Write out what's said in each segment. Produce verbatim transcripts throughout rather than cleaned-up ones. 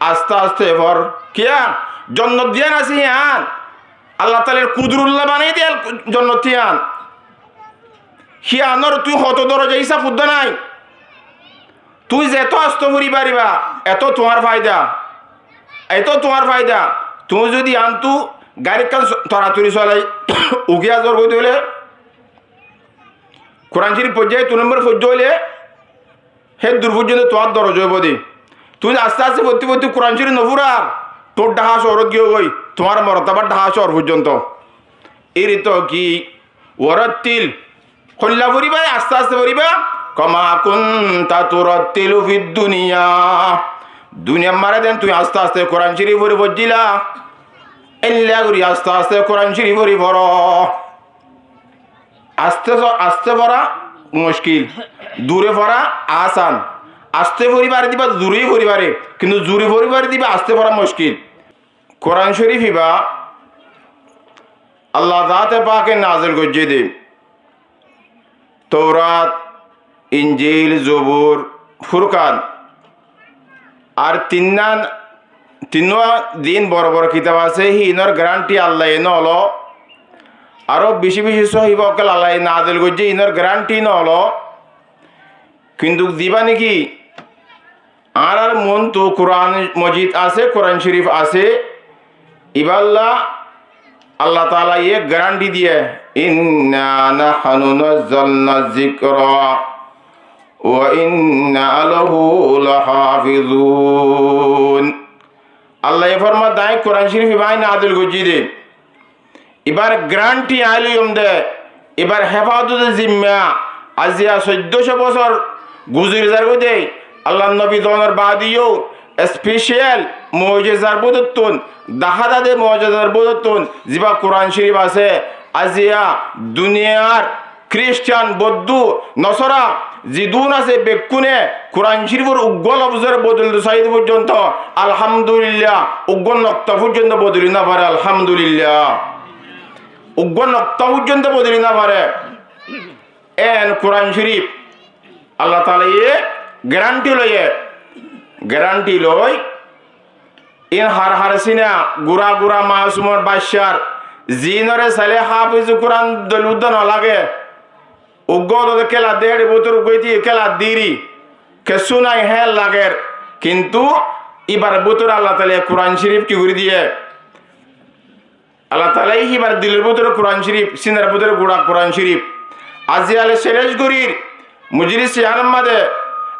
Aste aste for. Kiyá? Jonnot diyan asé híyan. Allah taalar kudurulla banai diya jonnot híyan. Híyanor tui hoto doroja hísab fuddá nai. Tui zeto aste fori fariba, eto tuáñr faida. Eto tuáñr faida. Tui zodi antu gari ekkán so-, toratori solai ugiya zor goi dile, Kuran Córif foijjá, dui nombor foijjá óile, hé dur foijjonto tuáñr doroja óibo de. Tui aste aste fottí fottí Kuran Córif no furar, tuáñr dháha cóorot giyói goi, tuáñr mortaba dháha cóor foijjonto. Eri to ki, warattil, hoilla foriba, aste aste foriba, kama kunta turattilu fid duniya. Duniyat mazé den tui aste aste Kuran Córif fori foijjíla, éilla gori aste aste Kuran Córif fori foro. Aste so-, aste fora muckil, dure fora asan. Aste fori fare diba, dure fori fare, kintu dure fori fare diba aste fora muckil. Kuran Córif ibá Allah zate pake nazil goijjé de. Tourat, Injil, Zobur, Furkan. Ar tinnan, tinnuwa din boro boro kitab asé, híinor garanti Allaye no lo. Aró beci beci sóhifa ókkol Allaye nazil goijjé, híinor garanti no lo. Kintu zibá niki añárar muúntu Kuran Mojid asé, Kuran Córif asé, ibálla Allah taalaye garanti diyé, "Inna nahnu nazzalna zikra wa inna lahu lahafizun." Allaye formar de, añí Kuran Córif ibá añí nazil goijjí de. Ibár garanti añí loiyum de, ibár hefazotor zimma aziya soiddó cót bosór guzori zargói de, Allar nobi zonor baade yó especial mojizar bútottún, dahá zade mojizar bútottún, zibá Kuran Córif asé, aziya duniyar Kiristian, Boddú, Nosora, zidún asé bekkúne Kuran Córifor uggúa lofzor bodoli no saiyé de foijjonto, Alhamdulillah, uggúa nokta foijjonto bodoli no fare, Alhamdulillah. Uggúa nokta foijjonto bodoli no fare. En Kuran Córif Allah taalaye garanti loiye, garanti loi, in har har sina gura gura masumor baiccár, zinore saile hafiz Kuran doli uddá no lage. Uggúa de kela de, héçe bútore uggúa de kela diri, kessú nai hé lager. Kintu ibar bútore Allah taalaye Kuran Córif ki gorí diye? Allah taalaye ibar dilor bútore Kuran Córif, sinar bútore gura Kuran Córif. Aziya ale selej gorir, mujlis iyanor mazé,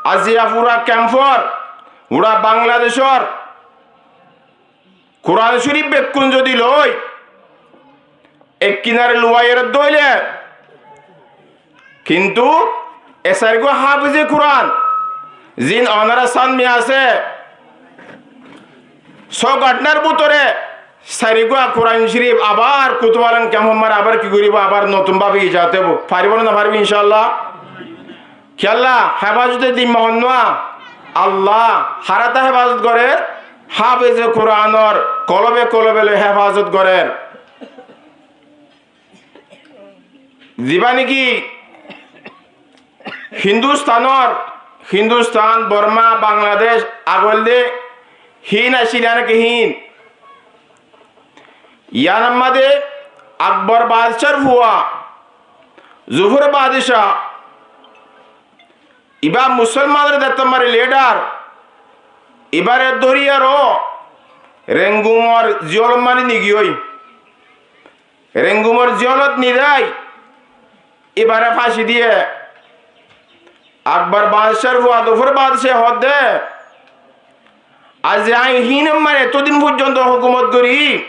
aziya fura kemfor, fura Bangladecor Kuran Córif bekkún zodi loi, ek kinare luwaiyoré dóile, kintu e sairgúa hafize Kuran, zin onora sanmi asé, só gatnar bútore sairgúa Kuran Córif abar Kutubalan kemfor mazé abar ki goríbo, abar notun bábe ijazat dibo. Faribo né no faribo, incállah? Kiyólla? Hefazote zimma honnúa? Allah. Harata hefazot gorer? Hafize Kuranor kolobe kolobe loi hefazot gorer. Zibá niki Hindustanor, Hindustan, Borma, Bangladec, agolde hín accíl, yáni ki hín. Yíanor mazé Akbor badcár fua, Zufur badcá, ibá musolmanor zettót mari lidar, ibáre dóri aró Rengumor ziyolot mari nigiyói. Rengumor ziyolot nizai, ibáre fañci diye. Akbor badcár fua Zufur badcáye hoódde, aijja añí hínor mazé etódin foijjonto hókumot gorí.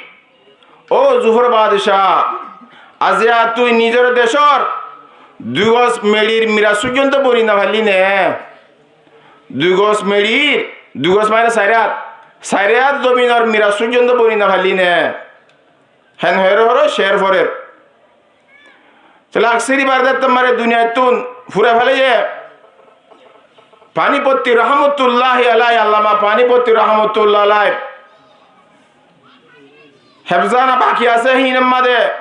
Ó Zufur badcá, aijja tui nizor decór dui gos meçir miras foijjonto boni no faillí né? Dui gos meçir, dui gos mane sair át, sair át zominor miras foijjonto boni no faillí né? Hén hoiyóre hoiyóre cér forer. Tóile aksir ibáre zettót mari duniyattún fúrai félaiye. Panipotti rahmatullahi alai, Allama Panipotti rahmatullahi alai. Hefzana baki asé hínor mazé.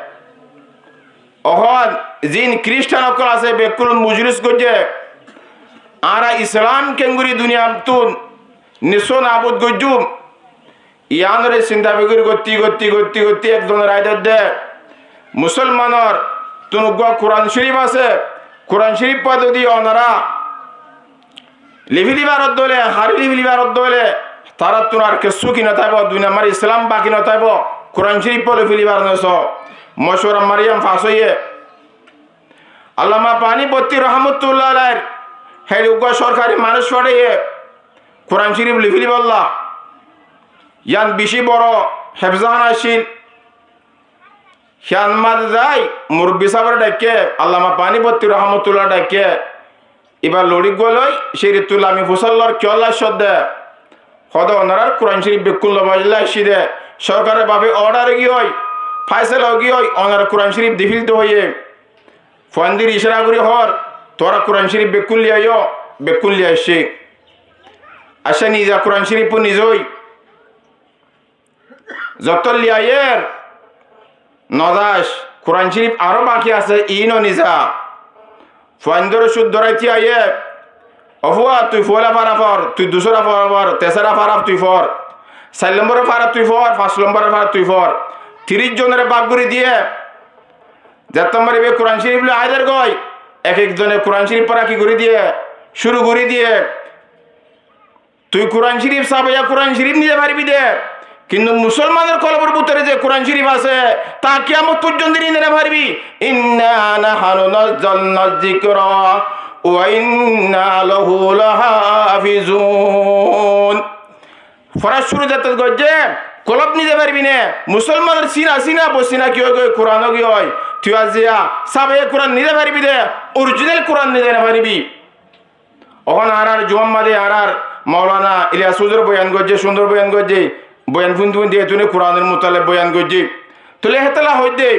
Ehón zin Kiristian ókkol asé, bekkún mujlis goijjé. Añára Islam keéngorí duniyattún nesto nabud goijjúm, Yiánoré sinta fikir goittí goittí goittí goittí ekzone rai dedde, Musolmanor tun uggúa Kuran Córif asé, Kuran Córifa zodi onora lifílibar dóile, harí lifílibar dóile, tarattún ar kessú ki notáibo, duniyat Islam baki notáibo, Kuran Córifa lifílibar noso. Mocuwara mariyam fas óiye. Allama Panibotti rahmatullahi alaihir héçe uggúa sorkari manúic fathaiye Kuran Córif lifílibolla. Yián bicí boro hefzahana accíl. Híyan mazé zai murubbi sábore dhaikké, Allama Panibotti rahmatullahi dhaikké, iba lori góloi, cérittú lami fusár lor kiyólla aiccó dé. Hoó dé onorár Kuran Córif bekkún lobaillá aiccí dé, sorkaror bafe ordar ói giyói, fáisala ói giyói, onorár Kuran Córif difíl dé hoiyé. Fuaindír icára gorí hoór, tuáñra Kuran Córif bekkún liyaiyó, bekkún liyaiccé. Accá niza Kuran Córif nize ói. Zottót liyaiyér, nozac, Kuran Córif aró baki asé, iín ó niza. Fuaindóre cúd dóraití aiyé, ó fua, tui foóila fara for, tui dusára fara for, tesára fara tui for, sair lombóror fara tui for, fañs lombóror fara tui for. Tiríc zonoré bák gorí diyé, zettót mari íba Kuran Córif loi aáider goi, ek ek zone Kuran Córif fara ki gorí diyé, cúru gorí diyé. Tui Kuran Córif, sábaiya Kuran Córif nize faribí dé, kintu musolmanor kolbor bútore ze Kuran Córif asé, taa kiyamot foijjonto nize nofaribí. إنا نحن نزلنا الذكر وإنا له لحافظون. Fora cúru zettót goijjé, kolb nize faribí né, musolmanor sína sína bosína ki ói goi, Kuran ói giyói, tui aziya sábaiya Kuran nize faribí dé, orijinal Kuran nize nofaribí. Ehón añárar Jumar mazé añárar Moulana Iliyas huzur boyan goijjé, cúndor boyan goijjé, boyan fúnti fúnti etúne Kuranor mutallek boyan goijjé. Tóile hétolla hoiddé,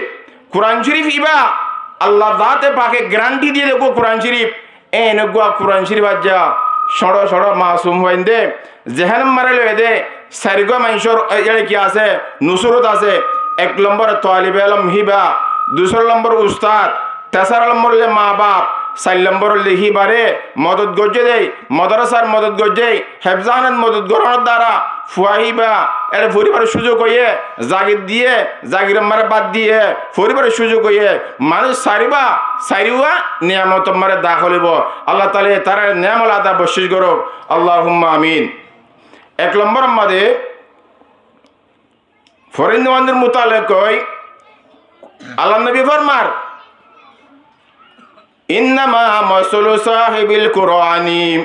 Kuran Córif íba Allah zaate pake garanti diyé dé uggúa Kuran Córif, en uggúa Kuran Córif aijja cóñço cóñço masum fuainde, zehénot mari loiyé dé, sairgúa maincór éçe ki asé, nusórot asé, ek lombór talibe elóm híba, dusára lombór ustad, tesára lombór óilde maa baf, sair lombór óilde híbaré modot goijjé dé, modorásar modot goijjé, hefzahánat modot gorónor dara fua híba, éçe foribár cúzuk óiye, zagir diyé, zagiror mari bad diyé, foribár cúzuk óiye, manúic sairúa, sairúa niyamotor mari dahól óibo. Allah taala tarare niyamot ada boccíc gorouk. Allahumma amin. Ek lombór mazé forindiwandir mutallek hoi, Allar nobi formar, إنما مثل صاحب القرآن.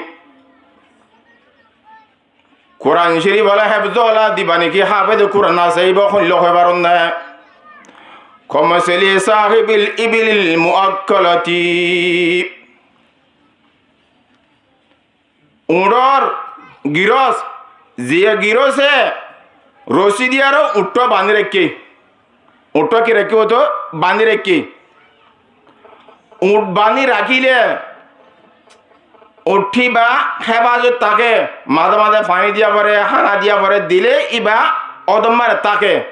Kuran Córif ola, hefzo ola diba niki háfeze Kuran asé, íba hoilló hoi faron né. كمثل صاحب الإبل المؤكلة. Uñçór girós, ziye giróse rosí diyaró uñçthó bañdí raikké. Uñçthó ki raikké hoóto? Bañdí raikké. Uñçth bañdí rakíle uñçth íba héfazot táke, mazé mazé faní diya foré, hána diya foré, dilé íba ódor mari táke.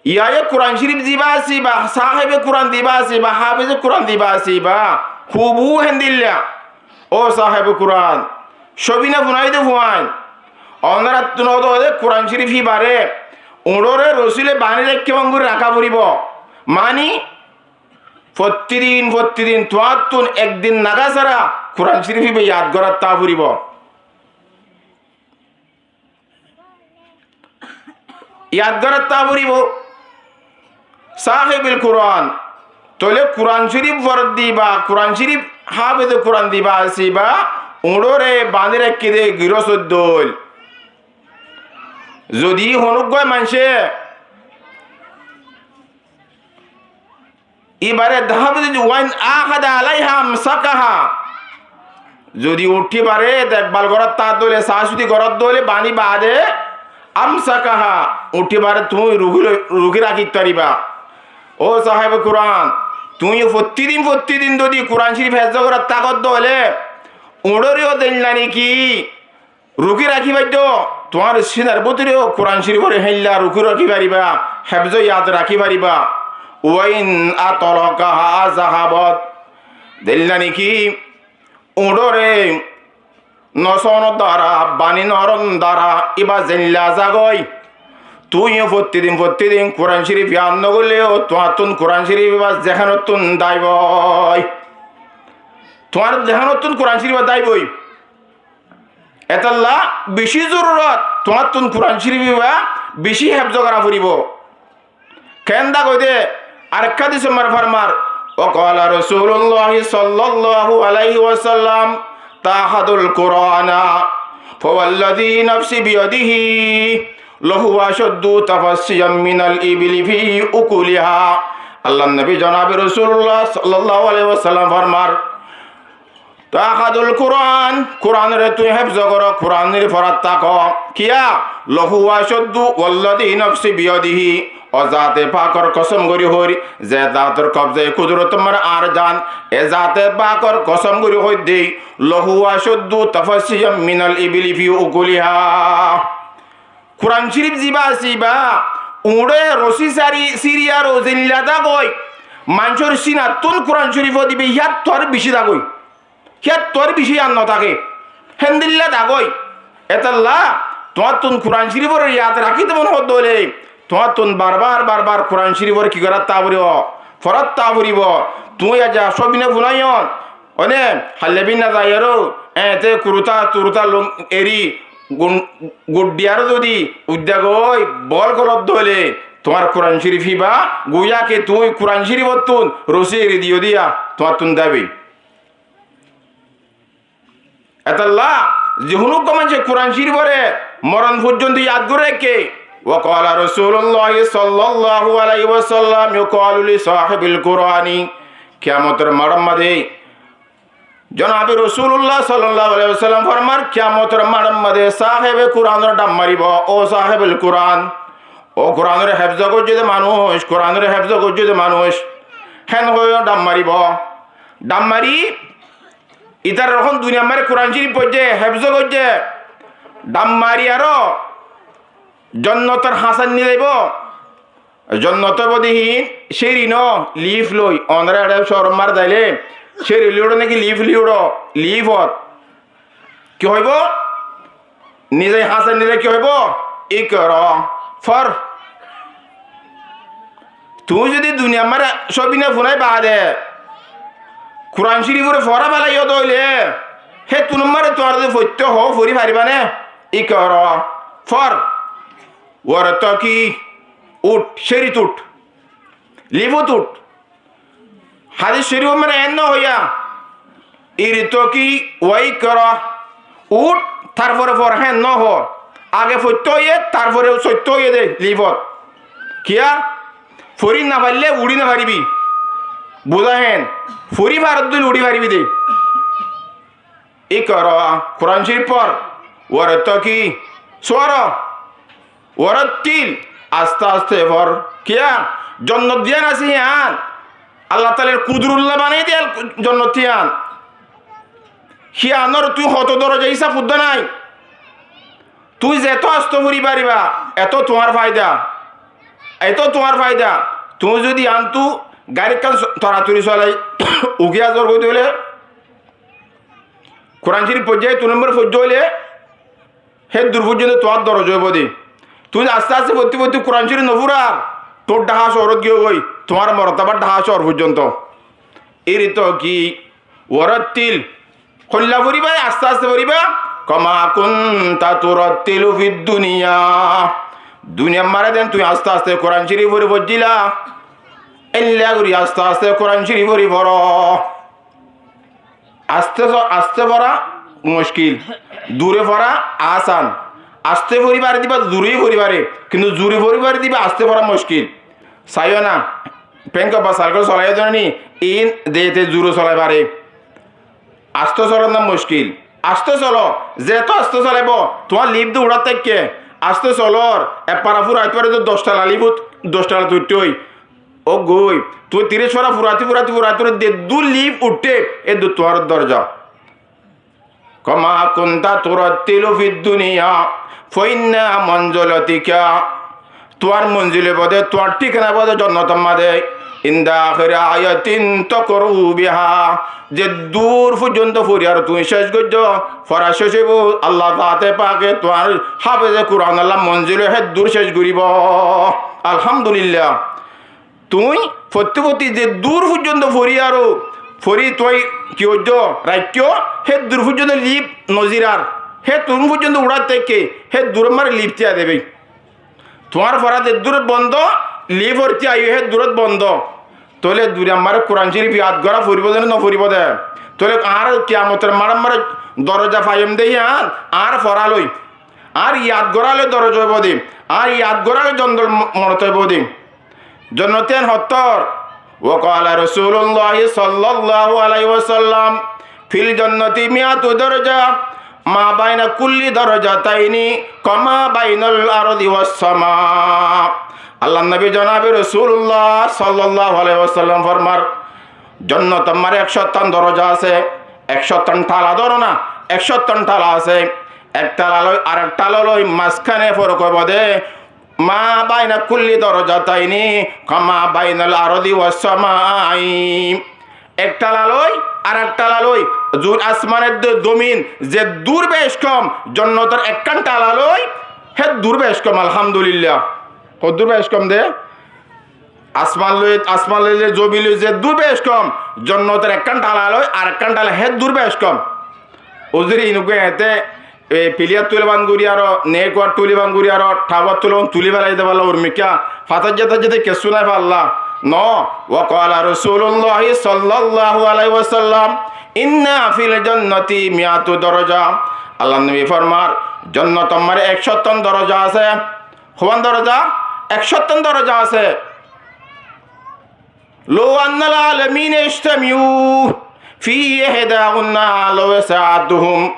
Yáye Kuran Córif zibá asé íba, sáhebe Kuran zibá asé íba, háfeze Kuran zibá asé íba, hubúhu héndilla. Ó sáhebe Kuran, cóbina funáide fuain, onorattún ódode Kuran Córif íbaré uñçóre rosí loi bañdí raikké bangori raká foribó. Mani, fottí din, fottí din tuáñttún ek din naga sára Kuran Córif íba yad gorátta foribó. Yad gorátta foribó. Sáhebul Kuran. Tóile Kuran Córif fordde íba, Kuran Córif háfeze Kuran zibá asé íba, uñçóre bañdí raikké dé girós óddol. Zodi honó uggwá maincé íbaré dhábi didi, وإن عاهد عليها أمسكها. Zodi uñçth íbaré dekbal gorátta dóile, saásudi gorátta dóile, bañdí baade, أمسكها, uñçth íbaré tuñí rukí loi, rukí rakí faribá. Ó sáhebe Kuran, tuñí fottí din, fottí din zodi Kuran Córif hefzo gorátta dóile, uñçóre yó zeilla niki rukí rakí faijjó, tuáñr sínar bútore yó Kuran Córiforé héilla rukí rakí faribá, hefzo yad rakí faribá. وإن أطلقها ذهبت. Zeilla niki uñçóre nosónor duara, bani noóron duara, íba zeilla zagói. Tuñí yó fottí din, fottí din Kuran Córif yad nogoillé yó, tuáñttún Kuran Córif íba zehénottún dáiboi. Tuáñr zehénottún Kuran Córif íba dáiboi. Etolla bicí zorurot, tuáñttún Kuran Córif íba bicí héfzo gorá foribó. Keén dé hoiyé dé, arekká hádis or maze formar, وقال رسول الله صلى الله عليه وسلم: تعاهدوا القرآن فوالذي نفسي بيده لهو أشد تفشيا من الإبل في أكلها. Allar nobi jonabe Rosulullah sallallahu alaihi wasallam formar, تعاهدوا القرآن, Kuranore tuñí héfzo goró, Kuranore forat táko. Kiyá? لهو أشد والذي نفسي بيده. Ó zate pakor kosóm gorí hoóir, ze zator kobzaye kudurot or maze añár zan, e zate pakor kosóm gorí hoóir dé, لهو أشد تفشيا من الإبل في أكلها. Kuran Córif zibá asé íba, uñçé rosí sári, síri aró zeilla zagói, maincór sínattún Kuran Córif ó dibe, híyattú aró bicí zagói. Híyattú aró bicí yad notáke. Héndilla zagói. Etolla tuáñttún Kuran Córiforé yad rakíte mone hoódde óile, tuáñttún barbar, barbar Kuran Córiforé ki gorát táa foribó? Forát táa foribó. Tuñí aijja cóbina funáiyon, óne, hailla bínna zaiyaró, eñte kurutá, turutá lon-, eri, gun-, guddiyaró zodi uddá goi bol goródde óile, tuáñr Kuran Córif íba, goyá ke tuñí Kuran Córifottún rosí eri diyó diya, tuáñttún dáiboi. Etolla, ze honó uggwá maincé Kuran Córiforé moron foijjonto yad gorí raikké, وقال رسول الله صلى الله عليه وسلم: يقال لصاحب القرآن. Kiyamotor maçór maze jonabe Rosulullah sallallahu alaihi wasallam formar, kiyamotor maçór maze sáhebe Kuranore dham maribó, "Ó sáhebul Kuran, ó Kuranore héfzo goijjó dé manúic, Kuranore héfzo goijjó dé manúic." Héen hoiyóre dham maribó. Dham mari, ítarar ehón duniyar maze Kuran Córif foijjé, héfzo goijjé, dham mari aró jonnotor hañsat nizaibó. Jonnot óibo dé híin, céri no, lif loi, onorá eçé cóor or maze zailé, céri loi uçó né ki lif loi uçó, lifot. Ki hoibó? Nizai hañsat nizai ki hoibó? Ikra, for. Tuñí zodi duniyar maze cóbina funái baade Kuran Córiforé fora felaiyó dé óile, héttunor maze tuáñra zodi foitté hoó, fori faribá né? Ikra, for. Wartaki, uth, cérit uth. Lifot uth. Hádis córifor maze eén no hoiyé, irtaki wa ikra, uth, tarfore for, héen no hoó. Age foitté hoiyé, tarfore soitté hoiyé dé lifot. Kiyá? Fori no faille uçí no faribi. Buzá héen? Fori farodde óile uçí faribi dé. Ikra, Kuran Córif for. Wartaki, suwaro. Warattil, aste aste for. Kiyá? Jonnot ziyán asé híyan. Allah taalar kudurulla banai diya jonnot híyan. Híyanor tuñí hoto doroja hísab fuddá nái. Tuñí zeto aste fori faribá, eto tuáñr faida. Eto tuáñr faida. Tuñí zodi iántu gari ekkán so-, toratori solai, ugi azor goi dóile, Kuran Córif foijjá, dui nombor foijjá óile, hé dur foijjonto tuáñr doroja óibo dé. Tuñí aste aste fottí fottí Kuran Córif no furar, tuáñr dhaha cóorot giyói, tuáñr mortabar dhaha cóor foijjonto. Irtaki, warattil, hoilla foribá, aste aste foribá, kama kunta turattilu fid duniya. Duniyar maze dé tuñí aste aste Kuran Córif fori foijjíla, éilla gorí aste aste Kuran Córif fori foro. Aste so-, aste fora muckil, zure fora asan. Aste fori fare diba, zure fori fare, kintu zure fori fare diba aste fora muckil. Saiyó na, fenko ba saikol solaiyo dé no ni, iín dete zure solai fare. Aste solor na muckil. Aste solo, zeto aste solaibo, tuáñr lif dé uçát táikke, aste solor, ek fara furaitóu fare dé doc tala lifot, doc tala tuittó ói. Ó goi, tuñí tiríc fara furati, furati, furati, furati, de dur lif uthé, e dur tuáñr doroja. Kama kunta turattilu fid duniya, fa inna manzilatika. Tuáñr monzil óibo dé, tuáñr thíkana óibo dé jonnotor maze. inda akhiri ayatin taqra'u biha. Ze dur foijjonto fori ar tuñí céc goijjó, fora céc óibo, Allah zaate pake tuáñr háfeze Kuran olla monzil hé dur céc goríbo. Alhamdulillah. Tuñí fottí fottí ze dur foijjonto fori aró, fori tuñí ki goijjó, raikkó, hé dur foijjonto lif nozirar, hé dur foijjonto uçát táikke, hé dur ammár lif tiya debe. Tuáñr fora ze dur bondó, lif or tiya aiyó hé dur bondó. Tóile duri ammár Kuran Córif yad gorá foribó de né no foribó de? Tóile añár kiyamotor maçót ammár doroja faiyum de yían, añár fora loi, añár yad gorá loi doroja óibo de, añár yad gorá loi jonnot mo-, monot óibo de. Jonnot yían hottór? Wa qala Rasulullah sallallahu alaihi wasallam, fil jannati miatu daraja, ma baina kulli darajataini kama bainal ardi was sama. Allar nobi jonabe Rasulullah sallallahu alaihi wasallam formar, jonnot ammár ek cóttan doroja asé, ek cóttan tala dóro na, ek cóttan tala asé, ek tala loi arek tala loi mazkáne forok óibo de, ma baina kulli darajataini kama bainal ardi was samai. Ek tala loi arek tala loi, zur asman edde zomin ze dur bec kom, jonnotor ekkán tala loi hé dur bec kom, alhamdulillah. Hó dur bec kom de? Asman loi, asman loi, zomin loi ze dur bec kom, jonnotor ekkán tala loi arekkán tala hé dur bec kom. Uzuri inugga ete, e, piliyar tuli ban guri aro, nek war tuli ban guri aro, tawar tuli ban tuli felai de balla urmikka, fatajja tajja de kessú nai falla. No, wa qala Rasulullah sallallahu alaihi wasallam, inna fil jannati miatu daraja. Allar nobi formar, jonnot ammár ek cóttan doroja asé. Hoban doroja? Ek cóttan doroja asé. Law annal alamina ijtama'u fi ihdahunna lawasi'atuhum.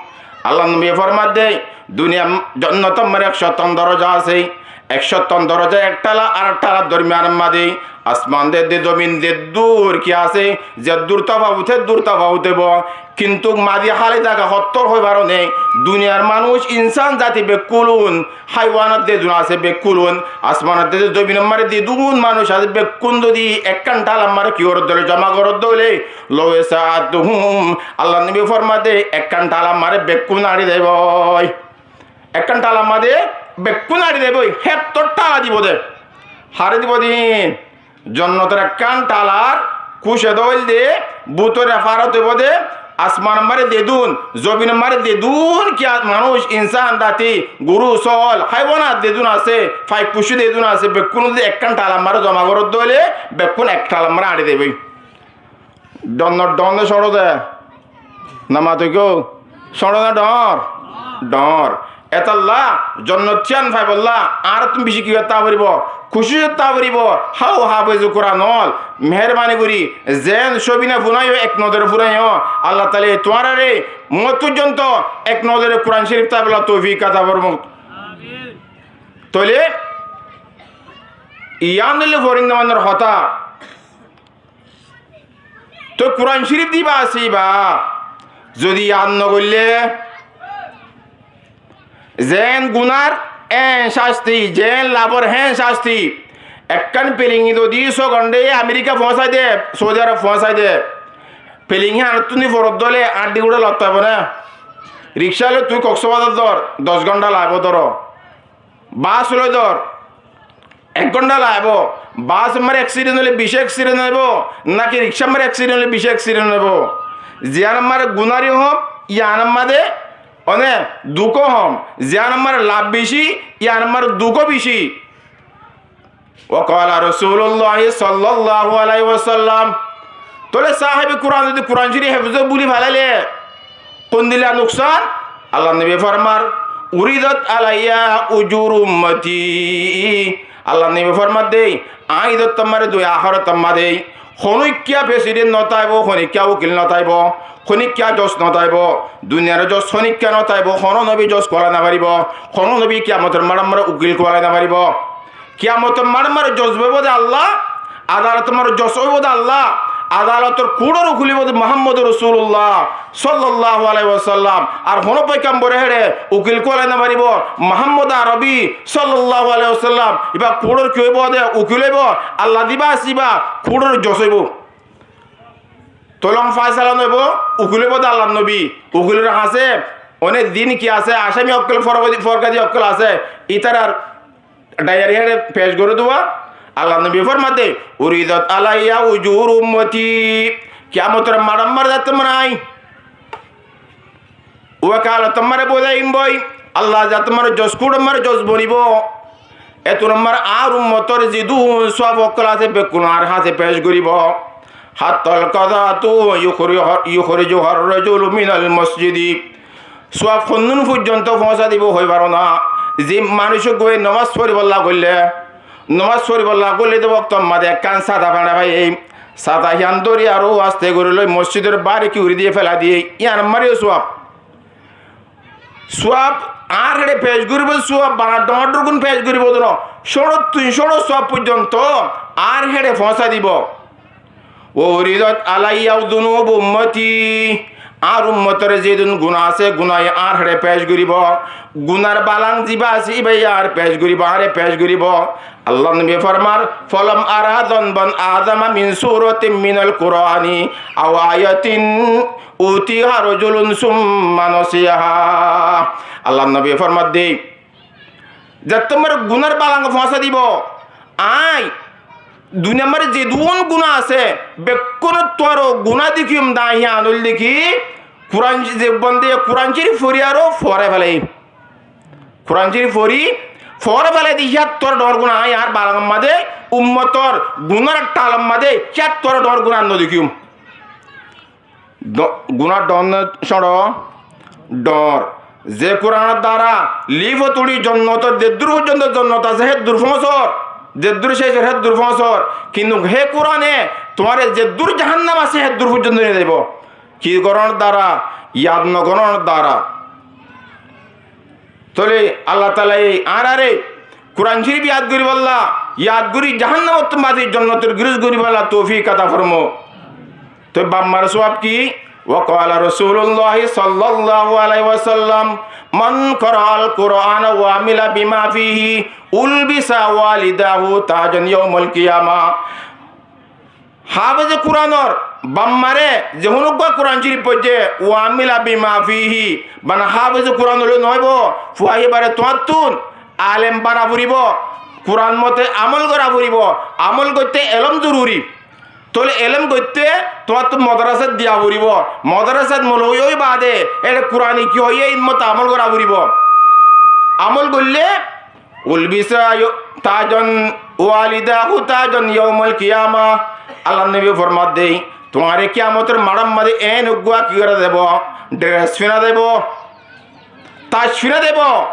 Allar nobi formar de, duniyar jonnot ammár ek cóttan doroja asé. Ek cóttan doroja ek tala arek talar dormiyan or maze, asman edde zomin ze dur ki asé, ze dur tafawut, hé dur tafawut óibo. Kintu maze háli zaga hottór hoi faro né, duniyar manúc, insán zati bekkún, háiwanot zedún asé bekkún, asmanot ze zominor maze zedún manúc asé bekkúnore ekkán thalar maze ki goródde óile, joma goródde óile, lawasi'atuhum, Allar nobi formar de, ekkán thalar maze bekkún añçi zaiboi. Ekkán thalar maze bekkún añçi zaiboi, héttor thala dibo de. Háre dibo de? Jonnotor ekkán thalar kucé dóil de, bútore farot óibo de, asmanor maze zedún, zominor maze zedún ki a-, manúc, insán, zati, goru, sóol, háiwanot zedún asé, faik fuccí zedún asé, bekkúnore ekkán thalar maze joma goródde óile, bekkún ek thalar maze añçi zaiboi. Dhoóñr, dhoóñr de cóñço de? Namatoikó, cóñço de dhoóñr? Dhoóñr. Etolla jonnot cían faibolla añárattún bicí ki gottá foribó? Kucíc gottá foribó. Háu háfeze Kuran ól, meherbani gorí, zeén cóbina funáiyo, ek nozore funáiyo, Allah taala tuáñrare moót foijjonto ek nozore Kuran Córif táibolla toufik ata formók. Tóile yián óilde forinda manúcor hotá. Toi Kuran Córif de íba asé íba, zodi yad nogoille, zeén gunár eén cásti, zeén lafór héen cásti. Ekkán felingi zodi só gonde Amerika foóñsai de, Saudi Arob foóñsai de, felingi híanottún forodde óile añçí gura lotta óibo né? Rikcá loi tui Koksbazar dór, doc gonda laibo dóro. Bas loi dór, ek gonda laibo. Basor maze eksident óile bicí eksident óibo, náki rikcár maze eksident óile bicí eksident óibo? Ziyánor maze gunári hom, yíanor maze, mane, duk ó hom. Ziyánor maze laf bicí, yíanor maze duk ó bicí. Wa qala Rasulullah sallallahu alaihi wasallam. Tóile sáhebe Kuran zodi Kuran Córif héfzot búli felaile, kondila nuksán? Allar nobi formar, uridat alayya ujuru ummati. Allar nobi formar de, aññí izottú ammár dui, ahérottú ammár de. Honíkka president no táibo, honíkka ukil no táibo, honíkka joj no táibo, duniyar joj honíkka no táibo, honó nobi joj gola no faribo, honó nobi kiyamotor maçót ammár ukil gola no faribo. Kiyamotor maçót ammár joj óibo de Allah, adalotor maze joj óibo de Allah, adalotor kuçor ukil óibo de Muhámmadu Rosulullá sollallahu alaihi wasallam. Ar honó foigambore héçe ukil kúwalai no faribó, Muhámmadu Arobi sollallahu alaihi wasallam. Ibá kuçor ki óibo de? Ukil óibo. Allah zibá asé ibá kuçor jos óibo. Tolong faisala no óibo, ukil óibo de Allar nobi. Ukilor hañsé one din ki asé, asami ókkol, forkadi ókkol asé, ítarar daiyari héçe pec gorí duwa. Allar nobi formadde, "Uridat alayya ujuru ummati." Kiyamotor maçot ammár zattómar añí wekalotommare bólaiyum boi, Allah zattómar jos kuçommar jos bonibó. Etún ammár añár ummotor zedún suwab ókkol asé bekkún añár hañsé pec goríbo. Hattal qazatu yukhri-, yukhrijuhar rajulu minal masjidi. Suwab honnún foijjonto foóñsa dibo hoi faro na. Ze manúic uggúa nomas foribólla goille, nomas foribólla goille de woktor mazé ekkán sata feñça faiyé, sata híyan dóri aró aste gorí loi mosjidor baáre ki gorí diyé, félai diyé, yían ammár yó suwab. Suwab añár héçe pec goríbo, suwab bana dhoóñr dhoóñr gún pec goríbo de no, cóñçottún cóñço suwab foijjonto añár héçe foóñsa dibo. Wa uridat alayya zunubu ummati. Añár ummotor zedún guná asé, guná añár héçe pec goríbo. Gunár balang zibá asé, ibá añár pec goríbo, añáre pec goríbo. Allar nobi formar, "Falam ara zanban a'zama min suratin minal Qur'ani aw ayatin utiha rajulun summa nasiyaha." Allar nobi formadde, zettómar gunár balang foóñsa dibo, añí duniyar mazé zedún guná asé, bekkúnottú aró guná dekíyum de añí, yían óilde ki, Kuran, ze bondé Kuran Córif fori aró foórai félaiye. Kuran Córif fori foórai félai de, híyattú aró dhoóñr guná añí añár balangot mazé, ummotor gunár thalot mazé híyattú aró dhoóñr guná no dekíyum. Dho-, guná dhoóñr né cóñço? Dhoóñr. Ze Kuranor duara lif oturi jonnotor zeddúr foijjonto jonnot asé héddúr foóñsor, zeddúr céc ór héddúr foóñsor. Kintu hé Kurane tuáñre zeddúr jahannam asé héddúr foijjonto niyazaibo. Ki gorónor duara? Yad no gorónor duara. Tóile Allah taalaye añáráre Kuran Córif yad goríbolla, yad gorí jahannamottú baci jonnotor girós goríbolla toufik ata formó. Toi bafmar suwab ki? Wa qala Rasulullah sallallahu alaihi wasallam, "Man qara'al Qur'ana wa amila bima fihi, ulbisa walidahu tajan yaumal qiyamah." Háfeze Kuranor bafmare ze honó uggúa Kuran Córif foijje, wa amila bima fihi, bana háfeze Kuran óile noóibo, fua híbare tuáñttún alem bana foribó, Kuran mote amol gora foribó, amol goitté elóm zoruri. Tóile elóm goitté tuáñttú modarasat diya foribó. Modarasat moloi ói baade eçé Kurane ki hoiyé, ín mote amol gora foribó. Amol goille, ulbisa yo-, tajan, walidahu tajan yaumal qiyamah. Allar nobi formadde, tuáñre kiyamotor maçor mazé eén uggúa ki gora zaibo? Dres fina zaibo. Taj fina zaibo.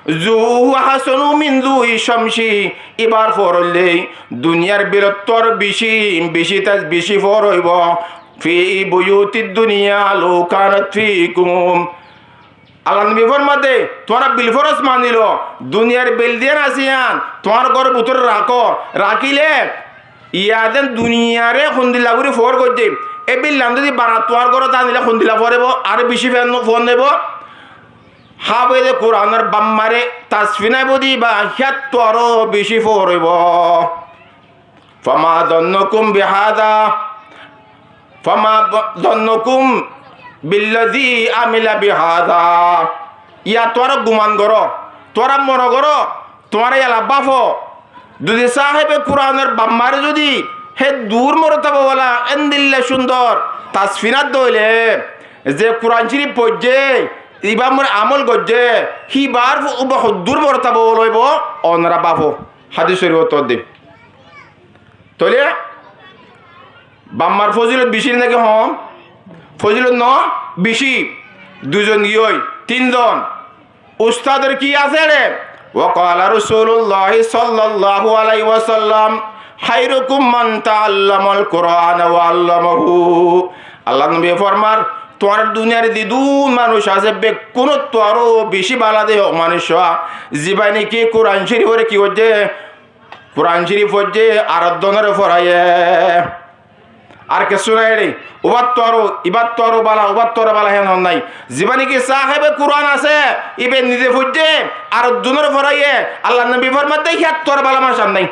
Zu huwa ahsanu min zuhi shamsi. Íbar foór óilde duniyar bilottú aró bicí, bicí taj, bicí foór óibo. Fi buyutid dunya law kanat fikum. Allar nobi formadde, tuáñra bil foros manilo, duniyar bil ziyán asé yían tuáñr góror bútore rakó, rakíle Yá zeén duniyaré hondilla gorí foór goijjé, é billán zodi bana tuáñr górot anilé hondilla foór óibo, aró bicí foór no-, foór no óibo? Háfeze Kuranor bafmare tasfina ibá di ba, híyattú aró bicí foór óibo. Fama zonnukum bihádha, fama bo-, zonnukum billazi amila bihádha. Yá tuáñra guman goró, tuáñra mone goró, tuáñra yala báfo, zodi sáhebe Kuranor bafmare zodi hé dur morotaba wala endilla cúndor tasfina dóile, ze Kuran Córif foijjé, ibár uore amol goijjé, híbar fo-, uba hoddúr morotaba wala óibo, onora báfo. Hádis Córif ot de. Tóile bafmar fozilot bicí náki hom? Fozilot no, bicí. Duizon giyói, tinzon. Ustador ki asé re? Wa qala Rasulullah sallallahu alaihi wasallam, "Khairukum man ta'allamal Qur'ana wa allamahu." Allar nobi formar, tuáñr duniyar zedún manúic asé, bekkúnottú aró bicí bála de ó manúic, zibá náki Kuran Córiforé ki goijjé? Kuran Córif foijjé, ar zonore foraiyé. Ar kessú nái re, ubáttu aró, ibáttu aró bála, ubáttu aró bála, héen hon nái. Zibá niki sáhebe Kuran asé, íba nize foijjé, ar zonore foráiye, Allar nobi formaidde, híyattu aró bála manúic ar nái.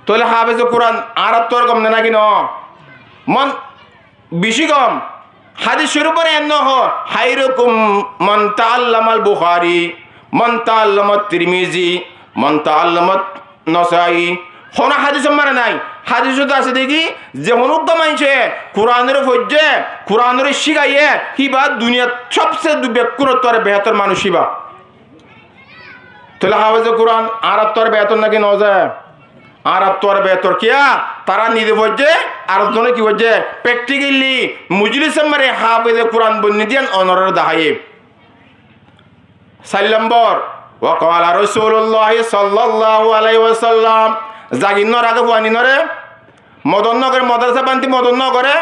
Tóile háfeze Kuran añáráttu aró gom né náki noó? Mon bicí gom. Hádis córifor enne hoó, "Háirukum man taallamal Buhári, man taallamat Tirmizi, man taallamat Nasai." Honó hádisot mane nái. Hádisot asé dé ki, ze honó uggwá maincé Kuranore foijjé, Kuranore cíkaiye, híba duniyat sóbse du-, bekkúnottú ar behétor manúic híba. Tóile háfeze Kuran añáráttu ar behétor náki noó ze? Añáráttu ar behétor. Kiyá? Tará nize foijjé, ar zone ki foijjé? Practically mojolísor maze háfeze Kuran boinní diyan onorare daháiye. Sair lombor, wa qala Rasululláhi sallalláhu aláihi wasallam, zagir no raké fuainoré, modot no goré, modorásat báñti modot no goré,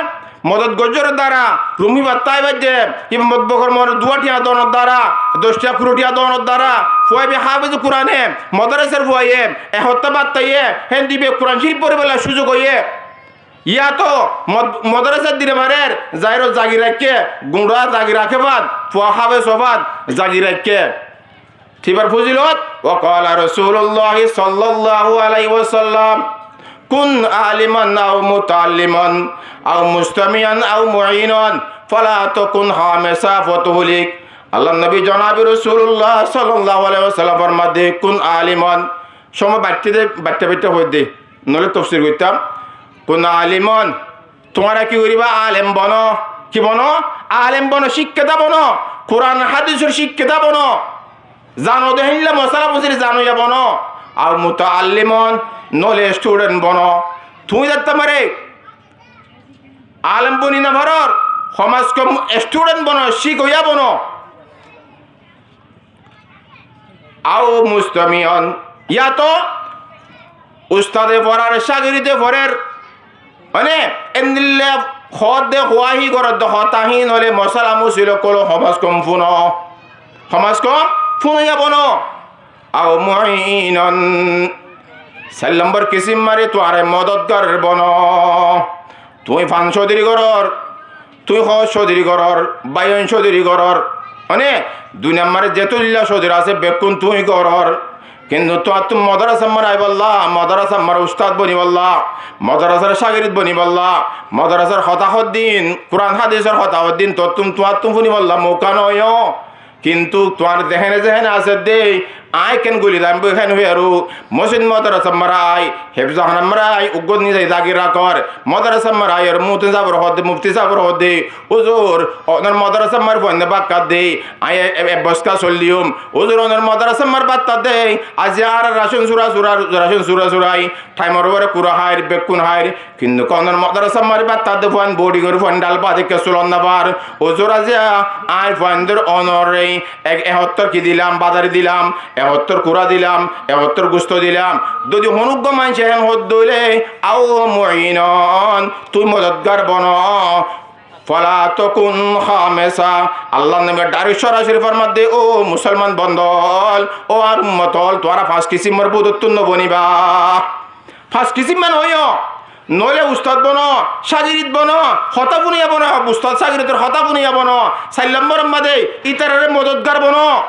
modot goijjé dara, rum híba tái baijjé, híba modot bokor more duwá thiañ donor dara, doc thiañ kuri thiañ donor dara, fuaibá háfeze Kurane, modorásar fuaiye, e hottá bát táiye, héen dibe Kuran córif foribálla cúzuk óiye. Yáto mod-, modorásat dire marer, zairo zagir raikké, guñça zagir raké fán, fua háfeze fán, zagir raikké. Tibar fozilot, wa qala Rasululláhi sallalláhu aláihi wasallam, kun aliman aw mutaalliman aw mustamiyan aw muinan, fala takun khamisa fatuhlik. Allar nobi jonabi Rasulullah sallalláhu aláihi wasallam formaidde, kun aliman, cómot baittá de, baittá baittá hoóidde, noóile tofsir goittám, kun aliman, tuáñra ki goríba? Alem bono. Ki bono? Alem bono, cíkketa bono. Kuran hádisor cíkketa bono. Zano de héinla mosala fusili zanoya bono. Aw mutaalliman, noóile student bono. Tuñí zattá mare alem boni no farór, hom az hom student bono, cíkoya bono. Aw mustamiyan, yáto ustade forar, cágirde forer, mane endilla hoódde, hoóa hí goródde, hotá hí, noóile mosala musil ókkol hom az hom fúno, hom az hom fúnoya bono. Aw muinan, sair lombor kisim mare tuáñra modotgar bono. Tuñí fan códiri gorór, tuñí hoór códiri gorór, báiyain códiri gorór, mane duniyar maze zetó dilla códiri asé bekkún tuñí gorór. Kintu tuáñttún modorásar maze aibálla, modorásar maze ustad bonibálla, modorásar cágirid bonibálla, modorásar hotá hoddin, Kuran hádisor hotá hoddin tuáñttún, tuáñttún fúnibálla mouka no óiyo. Kintu tuáñr zehene zehene asé dé, aññí ekkán guli zaiyum buli héen hoiyaró, mosjid modorásar maze aái, hefzohanár maze aái, uggúa nize zagir rakór, modorásar maze aái ar mufti sábore hoódde, mufti sábore hoódde, huzur, onor modorásar maze fuain bát hádde, aññí e-, e-, e boska soilliyum, huzur, onor modorásar maze bát hádde, aijja añára racon sura sura, racon sura sura, thaimor uore kura háir, bekkún háir, kintu onor modorásar maze bát hádde fuain bodi gorí fuain dhal bát ekká sulon no far. Huzur, aijja aññí fuaindor onoré ek, e hottór ki dilam, badari dilam, e hottór kura dilam, e hottór gusto dilam. Zodi honó uggúa maincé héen hoódde óile, aw muinan, tuñí modotgar bono. Fala takun khamisa. Allar nobi dairek sorasori formaidde, ó musolman bondol, ó añár ummot ókkol, tuáñra fañs kisimor bútottún no boniba. Fañs kisim mane óiyo, noóile ustad bono, cágirid bono, hotá fúnoya bono, ustad cágiridor hotá fúnoya bono. Sair lombor maze ítararé modotgar bono.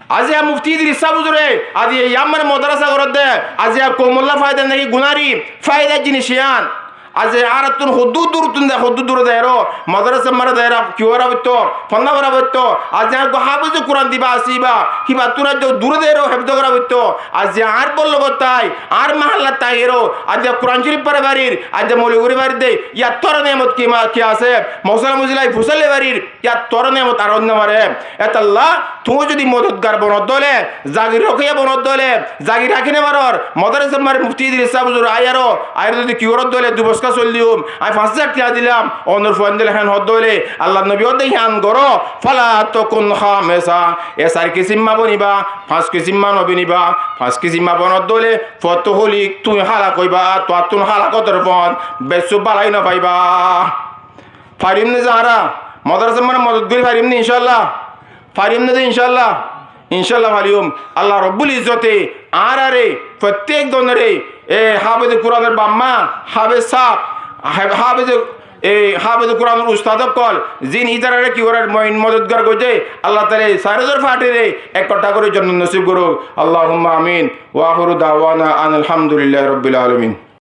Aijja mufti Idris sáb huzure, aijja yían maze modorásat goródde, aijja koumolla faida náki gunári, faidar jinis yían. Aijja añárattún hoddúr durottún de, hoddúr dure de eró, modorásar maze de eró, ki gorá foittó, fonná gorá foittó. Aijja eggúa háfize Kuran diba asé íba, híbattún aijja dure de eró, hefzo gorá foittó. Aijja añár bór logot tái, añár mahallat tái eró, aijja Kuran córif fori farir, aijja mouloi gorí farir de, yáttu aró niyamot ki ma-, ki asé, mosala musila fusai loi farir, yáttu aró niyamot ar óit no fare. Etolla tuñí zodi modotgar bonodde óile, zagir rokiya bonodde óile, zagir rakí no farór, modorásar maze mufti Idris sáb huzur aiyaró, aiyaró zodi ki goródde óile, dui boska soilliyum, aññí fañs házar thiañ dilam, onor fuaindor héen hoódde óile, Allar nobi hoódde hían goró, fala takun khamisa, e sair kisim ma boniba, fañs kisim ma no boniba, fañs kisim ma bonodde óile, fatuhlik, tuñí hálak óiba, tuáñttún hálakotor fon, bessú bálai no faiba. Farim né ze añára modorásar maze modot gorí farim né, incálla? Farim né ze, incálla? Incálla fariyum. Allah Robbul Izzote añáraré, fottíek zonoré E háfeze Kuranor baf-ma, háfez sáb, há-, háfeze, e háfeze Kuranor ustad ókkol, zin ítarare ki gorer, moin modotgar goijjé, Allah taala e sairozor fathire ekkottá gorí jonnot nosib gorouk. Allahumma amin. Wa akhiru dawana anil hamdulillahi rabbil alamin.